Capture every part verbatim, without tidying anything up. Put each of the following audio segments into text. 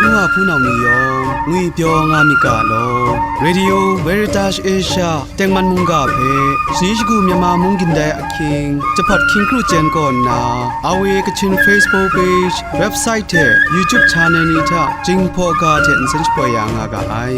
Wa hpunau ni yawng ngwipyaw nga myit ga law. Radio Veritas Asia tengman mungga hpe shani shagu Myanmar mung gindai ahkying, jahpawt hkying kru chyen kaw nna, R V A Kachin Facebook page, website hte YouTube channel ni hta Jinghpaw ga hte nsen shapoi ya nga ga ai.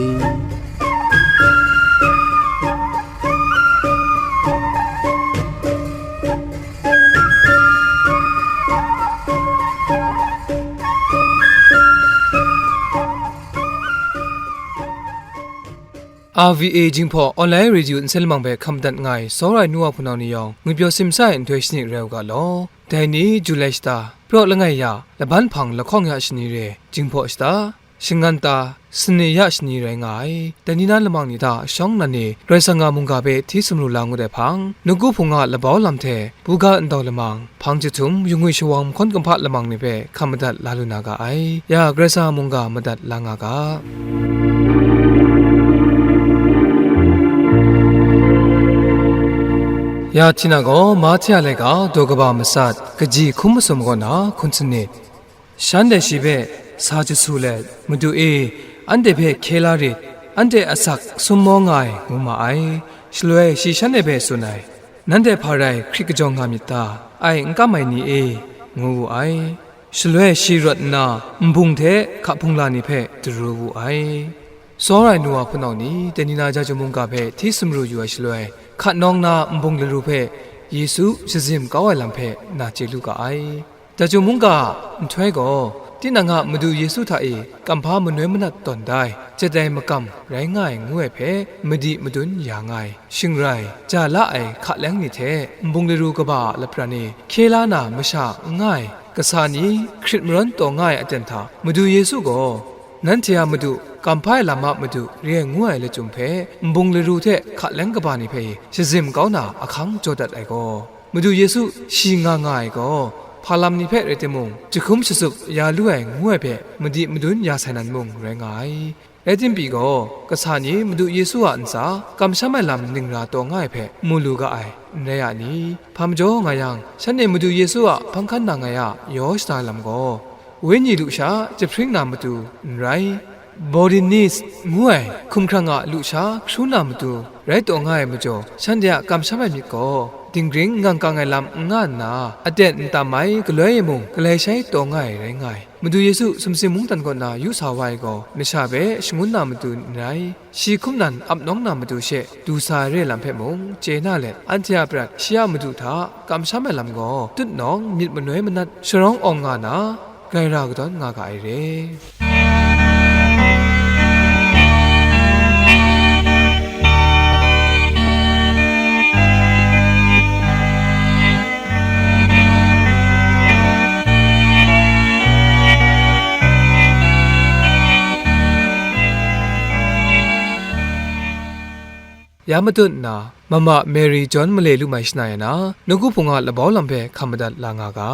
R V A Jinghpaw Online Radio nsen lamang hpe hkam madat nga ai, tsawra ai nu wa hpunau ni yawng, ngwipyaw simsa ai nhtoi shani rai u ga law. Dai ni, Julai shata, praw langai ya, laban hpang lahkawng ya shani re, Jinghpaw shata, shangan ta, sane ya shani rai nga ai. Dai ni na lamang ni hta shawng nan e, Karai Kasang a mungga hpe hti sumru la ngut ai hpang, nawku hpung a labau lam hte, buga ndau lamang, hpang jahtum, yungwi shawang mahkawn kumhpa lamang ni hpe hkam madat la lu na ga ai. Ya, Karai Kasang a mungga madat la nga ga. Ya, Htina gaw, Mahte a laika, daw kaba matsat, kaji hkum masum kaw na hkun sanit. Shanhte shi hpe sa jasu let, "Madu e, anhte hpe hkye la rit, anhte asak sum maw nga ai," ngu ma ai. Shaloi shi shanhte hpe tsun ai, "Nanhte hpa rai hkrit kajawng nga myit ta? Ai n kam ai ni e," ngu wu ai. Shaloi shi rawt nna, nbung hte hka hpungla ni hpe daru wu ai. Tsawra ai nu wa hpunau ni, dai ni na Jahtum mungga hpe hti sumru yu ai shaloi, hkat nawng na nbung laru hpe Yesu shazim kau ai lam hpe na chye lu ga ai. Daju mungga a nhtoi gaw, tinang a Madu Yesu hta e kamhpa manoi manat tawn da ai, jet ai makam rai nga ai ngu ai hpe madi madun ya nga ai. Shing rai, ja la ai hka leng ni hte nbung laru kaba a lapran e hkye la na masha n nga ai, kasa ni hkrit marawn taw nga ai aten hta Madu Yesu gaw, nanhte a Madu, kamhpa ai lam a Madu re ai ngu ai lachyum hpe nbung laru hte hka leng kaba ni hpe shazim kau na ahkang jaw dat ai gaw, Madu Yesu shi nga nga ai gaw, hpa lam ni hpe rai timung, jahkum shatsup ya lu ai ngu ai hpe madi madun ya sai nan mung rai nga ai. Rai tim pyi gaw, kasa ni Madu Yesu a ntsa kamsham ai lam ningra taw nga ai hpe mu lu ga ai, n rai a ni? Hpa majaw nga yang, shanhte Madu Yesu a hpang hkan nang ai a yaw shada ai lam gaw, Wenyi lusha jahpring na matu n rai, Bodinis ngu ai hkumhkrang a lusha hkru na matu rai taw nga ai majaw, shanhte a kamsham ai myit gaw, dinggring ngang kang ai lam n nga nna, aten n tam ai galoi e mung galai shai taw nga ai rai nga ai. Madu Yesu sumsing mungdan kaw na yu sa wa ai gaw, masha hpe shangun na matu n rai, shi hkum nan ap nawng na matu she du sa ai re lam hpe mung chye na let, anhte a prat shi a Madu hta kamsham ai lam gaw, tutnawng myit manoi manat sharawng awng nga na, grai ra kadawn nga ga ai re. Ya matut nna, Mama Mary John male lu mai shana ya na, nawku hpung a labau lam hpe hkam madat la nga ga.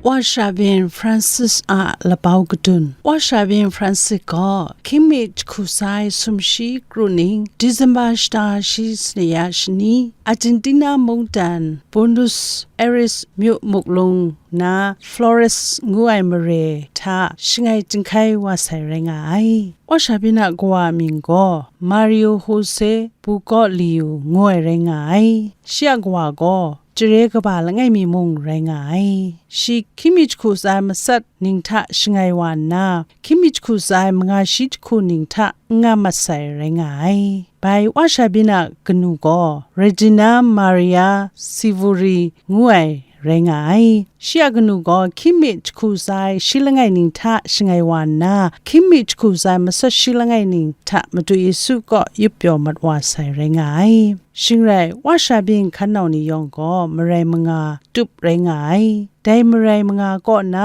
ဝႃႉရှႃႇပဵၼ် Francis အ လပောင်းကဒုၼ်ႇ။ ဝႃႉရှႃႇပဵၼ် Francis ဂေႃႈ ၶီမီး တၶူးသၢႆ သုမ်ႇသီၶူးၼိင်ႈ တီႇသႅမ်ႇပႃႇ သီႇသီႇ သၢႆသီႇ ၼႆႉ ဢႃႇၸၼ်ႇတီးၼႃး မူင်းတၢၼ်ႇ ပူႇၼုတ်ႉသ်ဢႄးရစ်ႉ မႅၼ်ႇ မုၵ်ႉလူင် ၼႃး Flores ငူးဝႆႈ မရႄႇ ထႃႈ သၢင်ႇၶၢႆႉ ၸၢင်ႇၶၢႆႉ ဝႃႈသႂ်ႇ ရႆႈငႃႈဢႆႈ။ ဝႃႉသႃႇပီႇၼႃႉ ၵႂႃႇမိူင်းၵေႃႈ မႃႇရီႇယူဝ်ႇ ႁူဝ်ႇသေႇ ပူႇၵေႃႇလီႇယူဝ်ႇ ငူးဝႆႈ ရႆႈငႃႈဢႆႈ။ သီႇဢႃႉၵႂႃႇၵေႃႈ ၸရေးကမ္ဘာလငယ်မီးမုင်ႈ ရႆႈငႃႈဢႆႈ။ သီၶီမီး တၶူးသၢႆ မသတ်ႉၼိင်ႈထႃႉ သၢင်ႇၶၢႆႉ ဝႃႈၼႃႇ ၶီမီး တၶူးသၢႆ မငႃးသီၶူးၼိင်ႈထႃႉ ငႃးမတ်ႉသႂ်ႇ ရႆႈငႃႈဢႆႈ။ ပၢႆ ဝႃႉသႃႇပီႇၼႃႉ ကၼူႇၵေႃႈ ရႄႇတီႇၼႃႇ မႃႇရီႇယႃႇ သီႇဝူႇရီႇ ငူးဝႆႈ ရႆႈငႃႈဢႆႈ။ သီဢႃႉၵၼူႇၵေႃႈ ၶီမီး တၶူးသၢႆ သီလငၢႆႉၼိင်ႈထႃႉ သၢင်ႇၶၢႆႉ ဝႃႈၼႃႇ ၶီမီး တၶူးသၢႆ မသတ်ႉသီလငၢႆႉၼိင်ႈထႃႉ မတူးယေႇသုၵေႃႈ ယုပ်ႉပျေႃႇမတ်ႉ ဝႃႈသႂ်ႇ ရႆႈငႃႈဢႆႈ။ သၢင်ႇၶၢႆႉ ဝႃႉသႃႇပီႇ ၶၼ်ၼေႃႇၼီႇယွင်ႇၵေႃႈ မရႆႈမငႃး တုပ်ႉ ရႆႈငႃႈဢႆႈ။ တႆႇမရႆႈမငႃးၵေႃႈၼႃႇ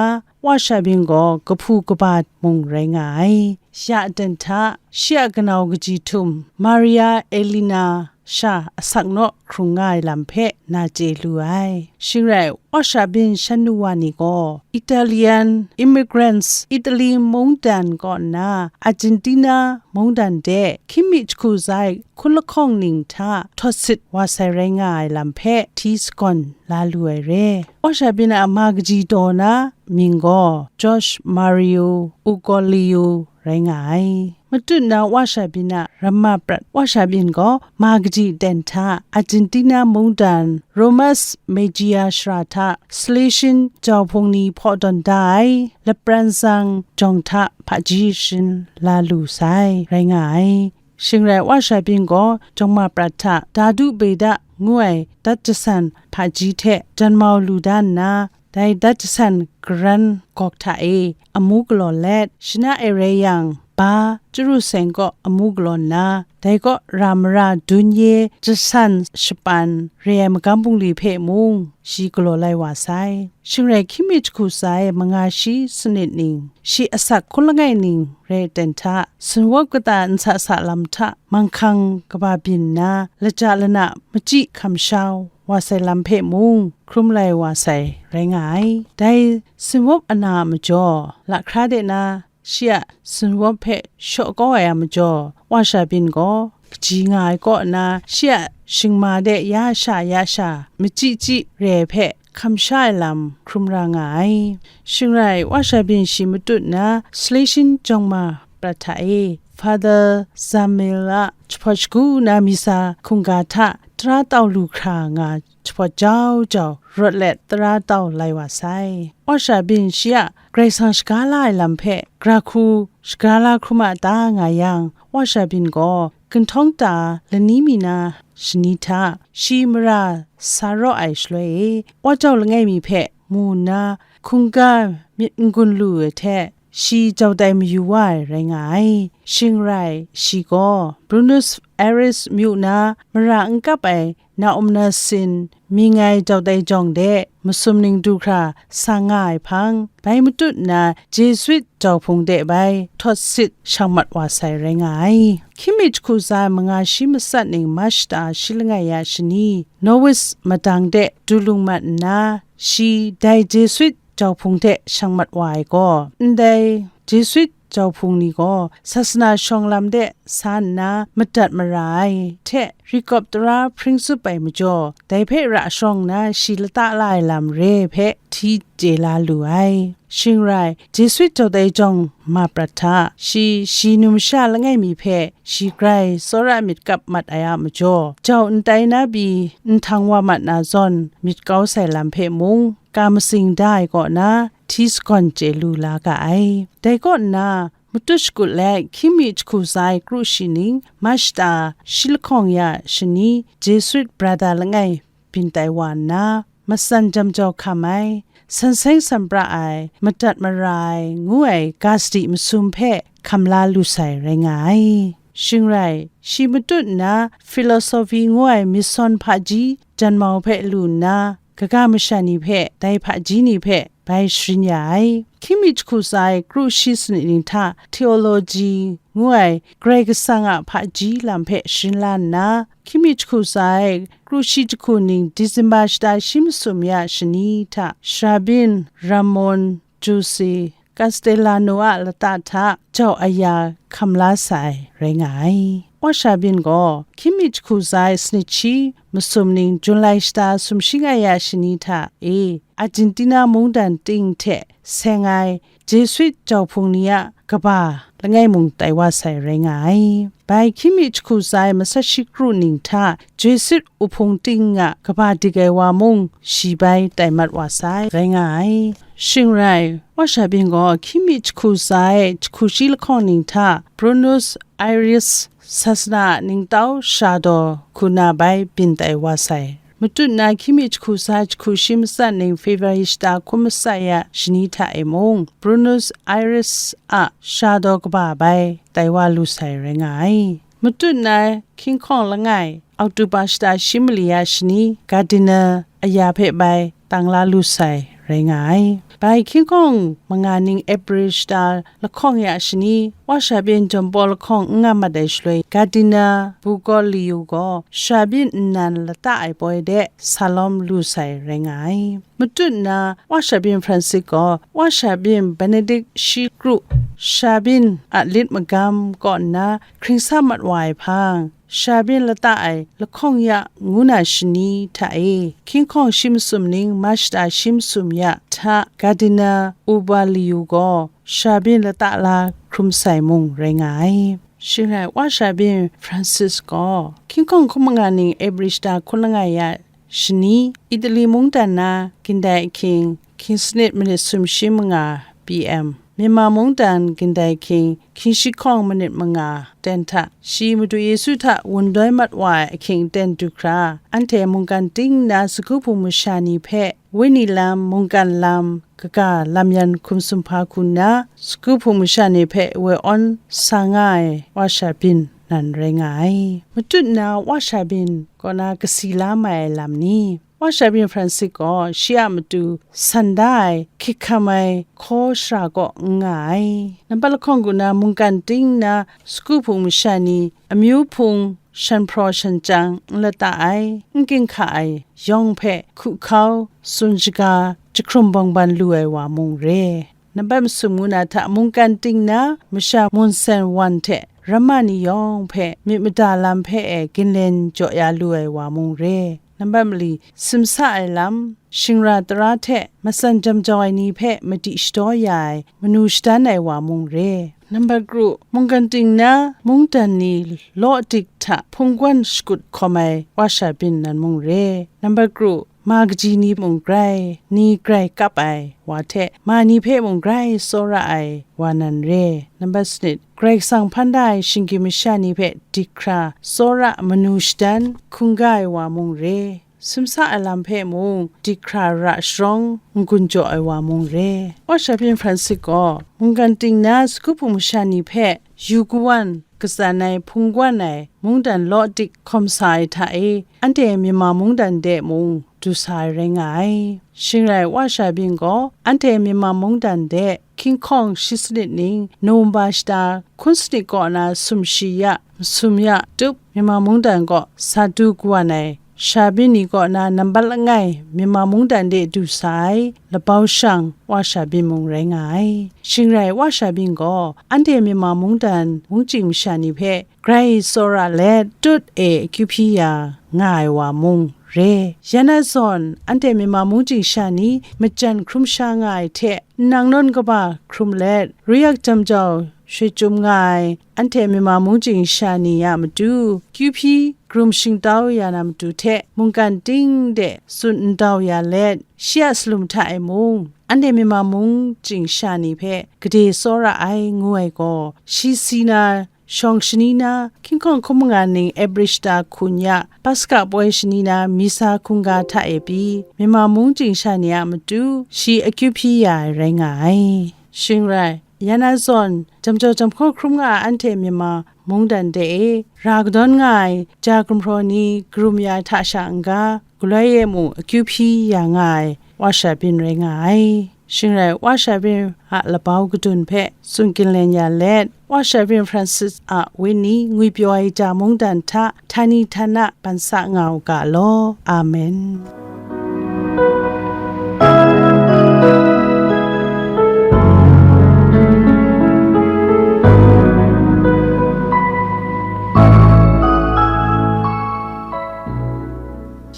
ဝႃႉသႃႇပီႇၵေႃႈ ၵၽူႈၵပႃႇမုင်ႈ ရႆႈငႃႈဢႆႈ။ သီဢႃႉတၼ်ႇထႃႉ သီဢႃႉၵၼဝ်ႇၵၸီႇထုမ်ႇ မႃႇရီႇယႃႇ ဢေႇလီႇၼႃႇ sha asak naw hkrung nga ai lam hpe na chye lu ai. Shing rai, Wa Sha Bin shan nu wa ni gaw Italian immigrants, Italy mungdan kaw nna Argentina mungdan de hkying mi jahku za ai hkun lahkawng ning hta htawt sit wa sai rai nga ai lam hpe hti sagawn la lu ai re. Wa Sha Bin a ma kaji daw na mying gaw George Mario Ugolio rai nga ai. Matut na Wa Sha Bin a ramma prat Wa Sha Bin gaw ma kaji ten hta Argentina mungdan Romas Mejia shara hta Salesian jau hpung ni hpaw dawn da ai lapran tsang jawng hta hpaji sharin la lu sai rai nga ai. Shing rai, Wa Sha Bin gaw jawng ma prat hta Dadu Beda ngu ai dat jasan hpaji hte janmau lu da nna, dai dat jasan karan gawk hta e amu galaw let, shana e rai yang, ba chyaru seng kaw amu galaw nna, dai kaw ra mara dun ye jasan shapan re ai magam bungli hpe mung shi galaw lai wa sai. Shing rai, hkying mi jahku za ai manga shi sanit ning, shi asak hkun langai ning re ten hta, sinwap kata nsa sa lam hta manghkang kaba byin nna, laja lana machyi hkam sha wa sai lam hpe mung hkrum lai wa sai rai nga ai. Dai sinwap ana a majaw, lahkra de na shi a sinwap hpe shaw kau ai a majaw, Wa Sha Bin gaw kaji nga ai kaw na, shi a shingma de ya sha ya sha machyi chyi re ai hpe hkam sha ai lam hkrum ra nga ai. Shing rai, Wa Sha Bin shi matut na Salesian jawng ma prat hta e, Father Zamil a jahpawt shagu na misa hkungga hta tara tau lu hkra nga jahpawt jau jau rawt let tara tau lai wa sai. Wa Sha Bin shi a Karai Kasang shaga la ai lam hpe gara hku shaga la hkrum a ta nga yang, Wa Sha Bin gaw ginhtawng ta lani mi na shani hta shi mara sa raw ai shaloi e, Wa jau langai mi hpe mu nna, hkungga myit n-gun lu ai hte, shi jau tai mayu wa ai rai nga ai. Shing rai, shi gaw Buenos Aires myu na mara n kap ai na um na sin mying ai jau tai jawng de masum ning du hkra sa nga ai hpang, bai matut nna Jesuit jau hpung de bai htawt sit shang mat wa sai rai nga ai. Hkying mi jahku za ai manga shi matsat ning March ta shi langai ya shani, Norwich madang de du lung mat nna, shi dai Jesuit jau hpung hte shang mat wa ai gaw, ndai Jesuit jau hpung ni gaw sasana shawng lam de sa nna madat mara ai hte, rikawp tara hpring tsup ai majaw, dai hpe ra shawng nna shi lata la ai lam re ai hpe hti chye la lu ai. Shing rai, Jesuit jau tai jawng ma prat hta, shi, shi numsha langai mi hpe shi grai tsawra myit kap mat ai a majaw, jau n tai na pyi nhtang wa mat na zawn myit kau sai lam hpe mung, ka matsing da ai kaw na, hti sagawn chye lu la ga ai. Dai kaw nna, matut shakut let, hkying mi jahku za ai kru shi ning, March ta shi lahkawng ya shani, Jesuit brata langai byin tai wa nna, matsan jam jau hkam ai, san seng san pra ai, madat mara ai, ngu ai ga sadi masum hpe hkam la lu sai rai nga ai. Shing rai, shi matut nna philosophy ngu ai myit sawn hpaji janmau hpe lu nna, kaga masha ni hpe, dai hpaji ni hpe bai sharin ya ai. Hkying mi jahku za ai kru shi sanit ning hta theology ngu ai Karai Kasang a hpaji lam hpe sharin la nna, hkying mi jahku za ai kru shi jahku ning December shata shi masum ya shani hta Shrabin Ramon Jose Castellano a lata hta jau aya hkam la sai rai nga ai. Wa Sha Bin gaw hkying mi jahku za ai sanit shi masum ning Jun lai shata sumshi nga ya shani hta e Argentina mungdan ting hte seng ai Jesuit jau hpung ni a kaba langai mung tai wa sai rai nga ai. Bai hkying mi jahku za ai masat shi kru ning hta Jesuit wuhpung ting a kaba dik ai wa mung shi bai tai mat wa sai rai nga ai. Shing rai, Wa Sha Bin gaw hkying mi jahku za ai jahku shi lahkawng ning hta Buenos Aires sasana a ningtau sha daw hku na bai byin tai wa sai. Matut na hkying mi jahku za ai jahku shi matsat ning February shata hkun matsat ya shani hta e mung, Buenos Aires a sha daw kaba bai tai wa lu sai rai nga ai. Matut na hkying hkawng langai, October shata shi mali ya shani, Gardiner aya hpe bai tang la lu sai rai nga ai. Bai hkying hkawng manga ning April shata lahkawng ya shani, Wa Shabyin jawm paw lahkawng n nga mat ai shaloi, Gardiner Bugoliu gaw Shabyin nnan lata ai poi de sa lawm lu sai rai nga ai. Matut nna, Wa Shabyin Francis gaw Wa Shabyin Benedict shi kru, Shabyin a lit magam kaw nna hkring sa mat wa ai hpang, Shabyin lata ai lahkawng ya ngu na shani hta e, hkying hkawng shi masum ning ma shata shi masum ya hta Gardiner Ubaliu gaw Shabyin lata la hkrum sai mung rai nga ai. Shing rai, Wa Shabyin Francis gaw hkying hkawng hkun manga ning April shata hkun langai ya shani, Italy mungdan na gindai ahkying hkying sanit minit sumshi manga P M, Myanmar mungdan gindai ahkying hkying shi hkawng minit manga ten hta, shi Madu Yesu hta wun doi mat wa ai ahkying aten du hkra, anhte mungkan ting nna sagu hpung masha ni hpe wenyi lam, mungkan lam, kaga lam yan hkum sumhpa hku nna, sagu hpung masha ni hpe woi awn sa nga ai Wa Shabyin nan rai nga ai. Matut nna Wa Shabyin kaw na kasi la mai ai lam ni? Wa Shabyin Francis gaw shi a matu san da ai, hkyik hkam ai hkaw shara kaw n nga ai. Nampat lahkawng kaw na mungkan ting nna sagu hpung masha ni amyu hpung shan hpraw shan chyang n lata ai, n ginhka ai yawng hpe hku hkau, tsun shaga, jahkrum bawngban lu ai wa mung re. Nampat masum ngu na hta mungkan ting na masha mun sen wan hte ramma ni yawng hpe myit mada lam hpe e ginlen jaw ya lu ai wa mung re. Nampat mali, simsa ai lam, shingra tara hte matsan jam jau ai ni hpe madi shadaw ya ai, manu shadan ai wa mung re. Nampat kru, mungkan ting na mungdan ni law dik hta hpungwan shakut hkawm ai Wa Shabyin nan mung re. Nampat kru, ma kaji ni mung grai, ni grai kap ai wa hte ma ni hpe mung grai tsawra ai wa nan re. Nampat sanit, Karai Kasang hpan da ai shinggyim masha ni hpe dik hkra tsawra manu shadan hkungga ai wa mung re. Simsa ai lam hpe mung dik hkra ra sharawng n-gun jaw ai wa mung re. Wa Shabyin Francis gaw mungkan ting na sagu hpung masha ni hpe yu kawan katsan ai hpungwan ai mungdan law dik hkawm sa ai hta e, anhte Myanmar mungdan de mung du sa ai rai nga ai. Shing rai, Wa Shabyin gaw anhte Myanmar mungdan de hkying hkawng shi sanit ning November shata hkun sanit kaw na sumshi ya, masum ya tup Myanmar mungdan kaw sa du kawan ai Shabyin ni kaw na nambat langai Myanmar mungdan de du sa ai labau shang Wa Shabyin mung rai nga ai. Shing rai, Wa Shabyin gaw anhte Myanmar mungdan mungchying masha ni hpe grai tsawra let tut e akyu hpyi ya nga ai wa mung re. Ya na zawn, anhte Myanmar mungchying sha ni majan hkrum sha nga ai hte, nang nawn kaba hkrum let, ruyak jam jau shoi chyum nga ai, anhte Myanmar mungchying sha ni a matu, kyu hpyi karum shingtau ya na matu hte, mungkan ting de tsun n dau ya let, shi a salum hta e mung, anhte Myanmar mungchying sha ni hpe gade tsawra ai, ngu ai gaw, shi si na shawng shani na, hkying hkawng hkun manga ning April shata hkun ya, Paska poi shani na, Misa hkungga hta e pyi, Myanmar mungchying sha ni a matu, shi akyu hpyi ya ai rai nga ai. Shing rai, ya na zawn, jam jau jam hkaw hkrum nga ai anhte Myanmar mungdan de e, ra kadawn nga ai ja gumhpraw ni karum ya hta sha n-ga, galoi e mung akyu hpyi ya nga ai, Wa Shabyin rai nga ai. Shing rai, Wa Shabyin a labau kadun hpe tsun ginlen ya let, Wa Shabyin Francis a wenyi ngwipyaw ai ja mungdan hta htani htana ban sa nga u ga law. Amen.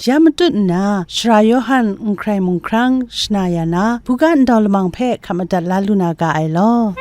Ya matut nna, Sara Yawhan n hkrai mung hkrang shana ya na, buga ndau lamang hpe hkap madat la lu na ga ai law.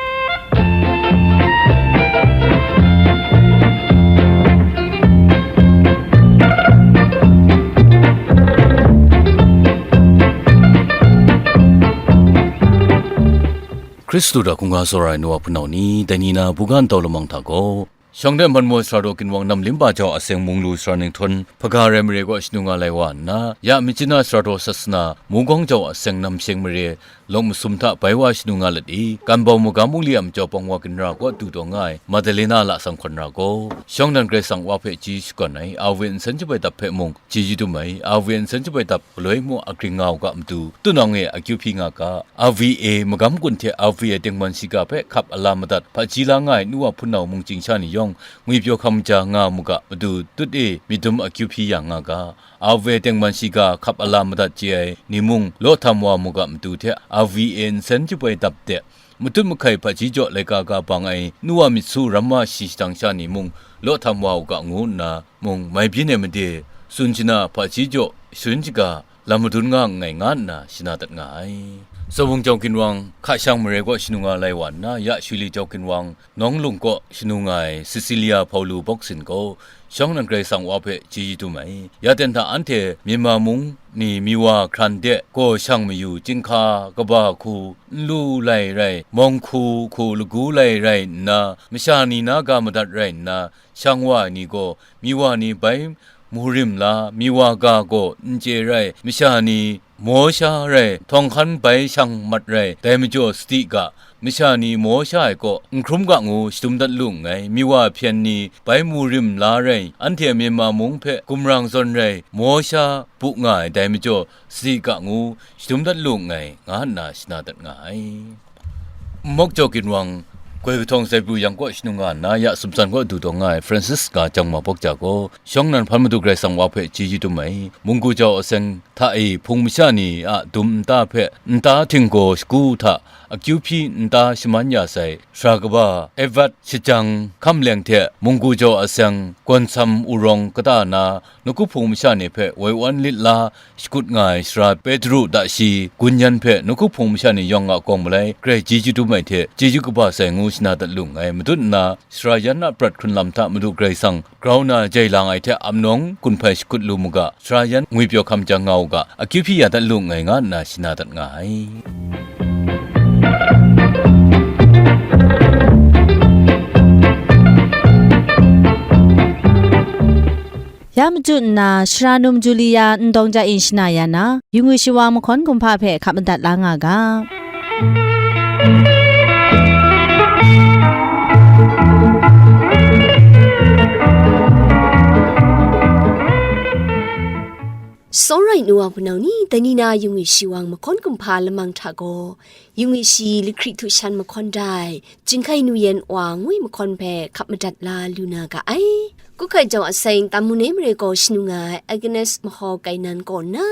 Hkristu hta hkungga tsawra ai nu wa hpunau ni, dai ni na buga ndau lamang hta gaw, shawng de man maw sara daw ginwang nam limba jau a seng mung lu sara ninghtawn hpaga rai mare kaw shanu nga lai wa nna, ya Myitkyina sara daw sasana mungkawng jau a seng nam sheng mare lawng masum hta bai wa shanu nga let i, kan bau magam bungli a majaw pawng wa ginra kaw du taw nga ai Madalena lasang hkawn ra gaw, shawng nnan Karai Kasang wa hpe chyeju shakawn ai, a we nsen chyawm ai dap hpe mung chyeju dum ai, a we nsen chyawm ai dap galoi mung agring nga u ga matu, tunawng e akyu hpyi nga ga, a we magam gun hte a we tengman shiga hpe hkap a la madat, hpaji la nga ai nu wa hpunau mungchying sha ni yawng, ngwipyaw hkam ja nga mu ga matu, tut e myit dum akyu hpyi ya nga ga, a we tengman shiga hkap a la madat chye ai ni mung, law htam wa mu ga matu hte, a we nsen chyawm ai dap de, matut mahkai hpaji jaw laika ga bang ai nu wa myit su ram wa shi shadang sha ni mung, law htam wa u ga ngu nna mung, mai byin ai made, tsun shana hpaji jaw sharin shaga lam madun nga nngai, nga nna shana dat nga ai. Zawung jau ginwang hka shang mare kaw shanu nga lai wa nna, ya Shuli jau ginwang nawng lung kaw shanu nga ai Cecilia Paulu Boksin gaw, shawng nnan Karai Kasang wa hpe chyeju dum ai. Ya ten hta anhte Myanmar mung ni Miwa hkran de gaw shang mayu, chyinghka kaba hku n lu lai rai, mawng hku hku lagu lai rai nna, masha ni na ga madat rai nna, shang wa ai ni gaw, Miwa ni bai mu rim la, Miwa ga gaw n chye rai, masha ni maw sha rai, htawng hkan bai shang mat rai, dai majaw sadi ga, masha ni maw sha ai kaw n hkrum ga ngu shadum dat lu nngai. Miwa hpyen ni bai mu rim la rai, anhte Myanmar mung hpe gumrang zawn rai, maw sha bu nga ai, dai majaw sadi ga ngu shadum dat lu nngai, nga nna shana dat nga ai. Nmawk jau ginwang, goi kahtawng Zaibru yang kaw shanu nga nna, ya sumsan kaw du taw nga ai Francis nga jang ma bawk ja gaw, shawng nnan hpan Madu Karai Kasang wa hpe chyeju dum ai, munggu jau aseng hta e hpung masha ni a dum nta hpe nta htinggaw shagu hta akyu hpyi nta shaman ya sai, sara kaba Edward Shajang Hkamleng hte munggu jau aseng Gawnsam Urawng kata na nawku hpung masha ni hpe woi wan lit la shakut nga ai sara Petru Dashi Gun yan hpe nawku hpung masha ni yawng a kawng malai grai chyeju dum ai hte chyeju kaba sai ngu shana dat lu nngai. Matut nna, sara yan a prat hkrun lam hta Madu Karai Kasang grau na jai lang ai hte amnawng gun hpai shakut lu mu ga, sara yan ngwipyaw hkam jang nga u ga, akyu hpyi ya dat lu nngai, nga nna shana dat nga ai. Ya machyu nna, sara num Julia Ndawng ja in shana ya na, yu ngwi shawa mahkawn kumhpa hpe hkap madat la nga ga. Sawrai nu wa hpunau ni, dai ni na yu ngwi shi wang mahkawn kumhpa lamang hta gaw, yu ngwi shi lahkri htu shan mahkawn dai, Jinghkai Nu Yan Wa ngwi mahkawn hpe hkap madat la lu na ga ai. Kuhkai jau aseng Tamu Nei mare kaw shanu nga ai Agnes Mahaw Kainan kaw nna,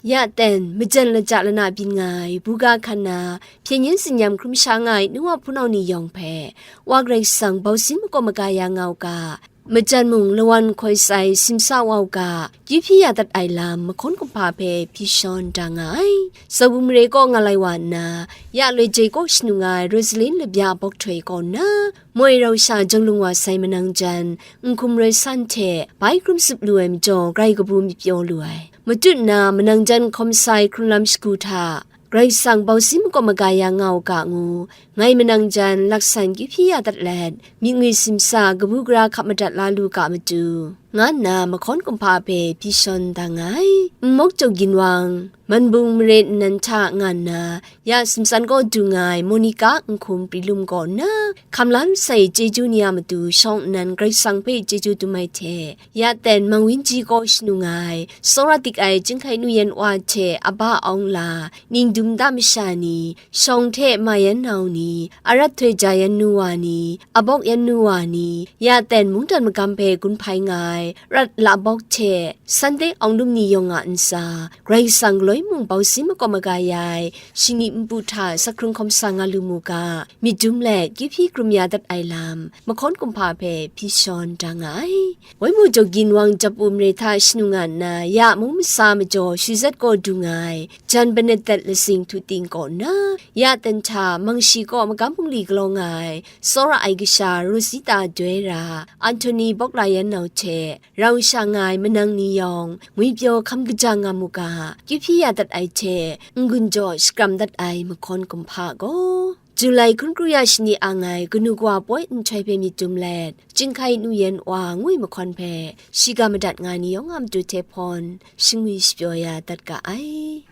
ya ten majan laja lana byin nga ai buga hkan na, hpyen yin tsinyam hkrum sha nga ai nu wa hpunau ni yawng hpe, Wa Karai Kasang bausin makawp maga ya nga u ga, majan mung lawan hkoi sai simsa wa u ga, kyu hpyi ya dat ai lam mahkawn kumhpa hpe hpyi shawn da nga ai. Zabu mare kaw nga lai wa nna, ya loi jai kaw shanu nga ai Rosalin Labya Bawk Htoi kaw nna, moi rau sha jawng lung wa sai manang jan, n hkum roi san hte bai hkrum zup lu ai majaw, grai kabu myit pyaw lu ai. Matut nna, manang jan hkawm sai hkrun lam shagu hta, Karai Kasang bausin makawp maga ya nga u ga ngu, ngai manang jan laksan kyu hpyi ya dat let, myit ngwi simsa kabu gara hkap madat la lu ga matu, nga nna mahkawn kumhpa hpe hpyi shawn da nga ai. Nmawk jau ginwang, manbung mare nnan hta nga nna, ya simsan kaw du nga ai Monica Nhkum Pri Lum kaw nna, hkam la masai chyeju ni a matu shawng nnan Karai Kasang hpe chyeju dum ai hte, ya ten Mang Wen Ji kaw shanu nga ai, tsawra dik ai Jinghkai Nu Yan Wa hte a ba Awng La, Ningdum Da masha ni, shawng hte ma yan nau ni, Arat Htoi Ja Yan Nu Wa ni, Abawk Yan Nu Wa ni, ya ten mungdan magam hpe gun hpai nga ai, Rat La Bawk hte, Sunday Awng Lum ni yawng a ntsa, Karai Kasang galoi mung bausin makawp maga ya ai, shingni npu hta sa hkrung hkawm sa nga lu mu ga, myit dum let kyu hpyi krum ya dat ai lam, mahkawn kumhpa hpe hpyi shawn da nga ai. Waimu jaw ginwang jap u mare hta shanu nga nna, ya mung masa majaw Shizet kaw du nga ai, jan banet dat lasing htu ting kaw nna, ya ten hta Mangshi kaw magam bungli galaw nga ai, tsawra ai kasha Rosita Doi ra, Anthony Bawk La Yan Nau hte, rau sha nga ai manang ni yawng, ngwipyaw hkam kaja nga mu ga, kyu hpyi ya dat ai hte, n-gun jaw shakram dat ai mahkawn kumhpa gaw, Julai hkun kru ya shani ang ai kanu kawa poi nhtoi hpe myit dum let, Jinghkai Nu Yan Wa ngwi mahkawn hpe shiga madat nga ni yawng a matu hte hpawn shangwi shapyaw ya dat ga ai.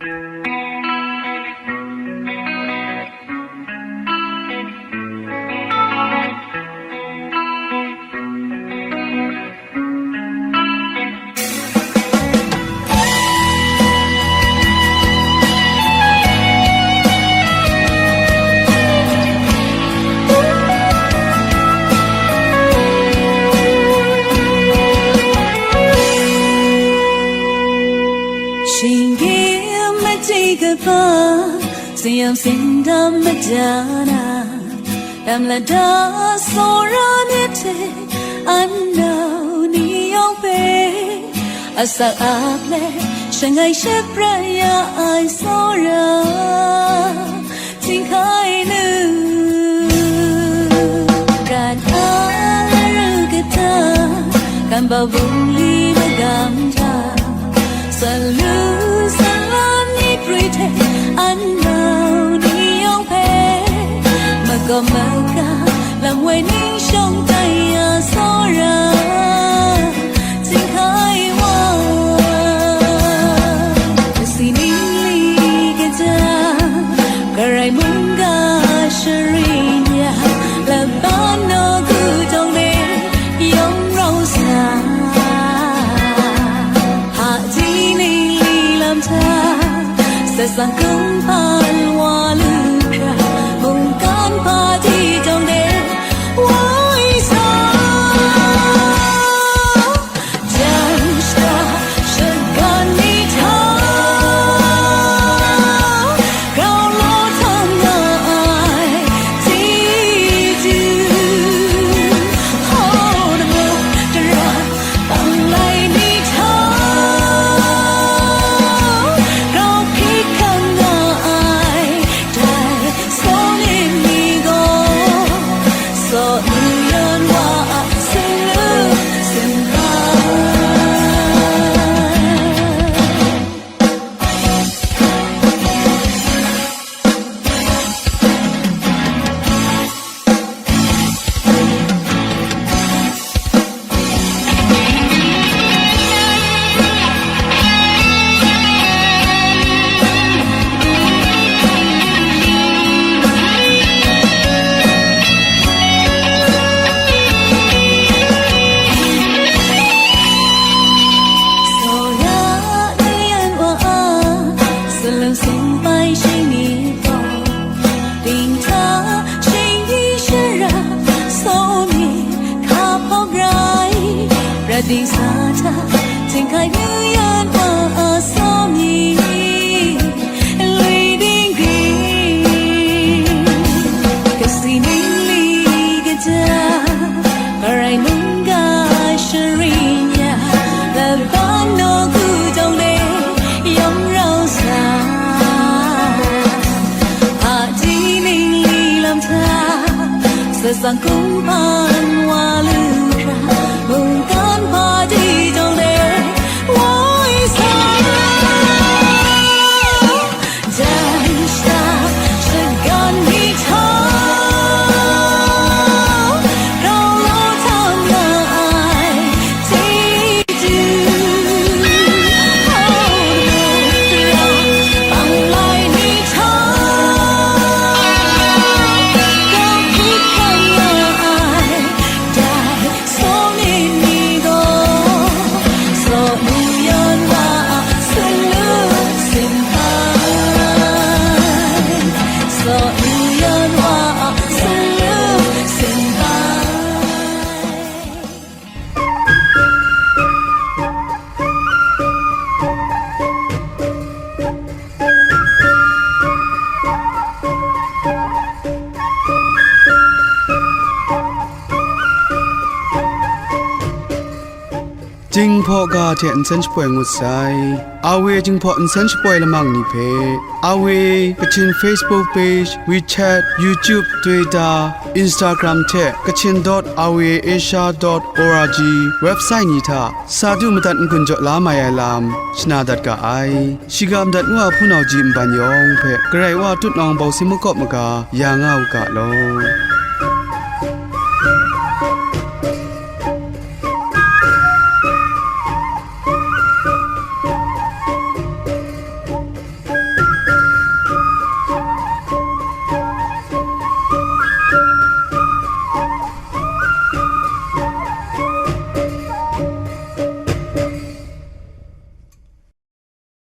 Sindam madana, dam lada tsawra myit hte, anau ni yawng hpe, asak ap let, shangai shapra ya ai tsawra, Htinghkai nu, pran a ru kata, kan bau bungli magam hta, salu salam ni prwi hte, anau ni yawng hpe, magawm maga, lam woi ning shawng tai ya tsawra, Htinghkai wa, kasi ning li kaja, karai mungga sharin ya, laban nawku jawng de yawng rau sa. Hpaji ning li lam hta, satsang kumhpan wa lu hkra, mungkan hpaji jawng de woi sa. Jang shada shagan ni hta, grau law htam nga ai chyeju, hkaw na muk dara panglai ni hta, grau hpyi hkang nga ai dai Saw ning ni gaw, saw nu yan wa a singlu singhpai. Saw ya ni yan wa a, salun singpai shing ni gaw, dinghta shingdi shara, saw mi hka hpawk rai, prat dingsa hta, htingkai nu yan wa a saw mi, lui dinggring, kasi ning li kaja, karai mungga sharin ya, laban nawku jawng de yawng rau sa. Hpaji ning li lam hta, satsang kumhpan wa lu hkra, mungkan hpaji jawng de woi sa. Jan shada shagan ni hta, rau law htam nga ai chyeju, hkaw na muk dara panglai ni hta, grau hpyi hkang nga ai dai Saw ning ni gaw, saw nu yan wa a singlu singhpai. Saw nu yan wa a singlu singhpai. Jinghpaw ga hte nsen shapoi ngut sai. Awe Jinghpaw nsen shapoi lamang ni hpe, Awe Kachin Facebook page, WeChat, YouTube, Twitter, Instagram hte Kachin dot awe asia dot org website ni hta sa du madat n-gun jaw la mai ai lam shana dat ga ai. Shiga madat ngu a hpunau ji nban yawng hpe Karai Wa tutnawng bawsin makawp maga ya nga u ga law.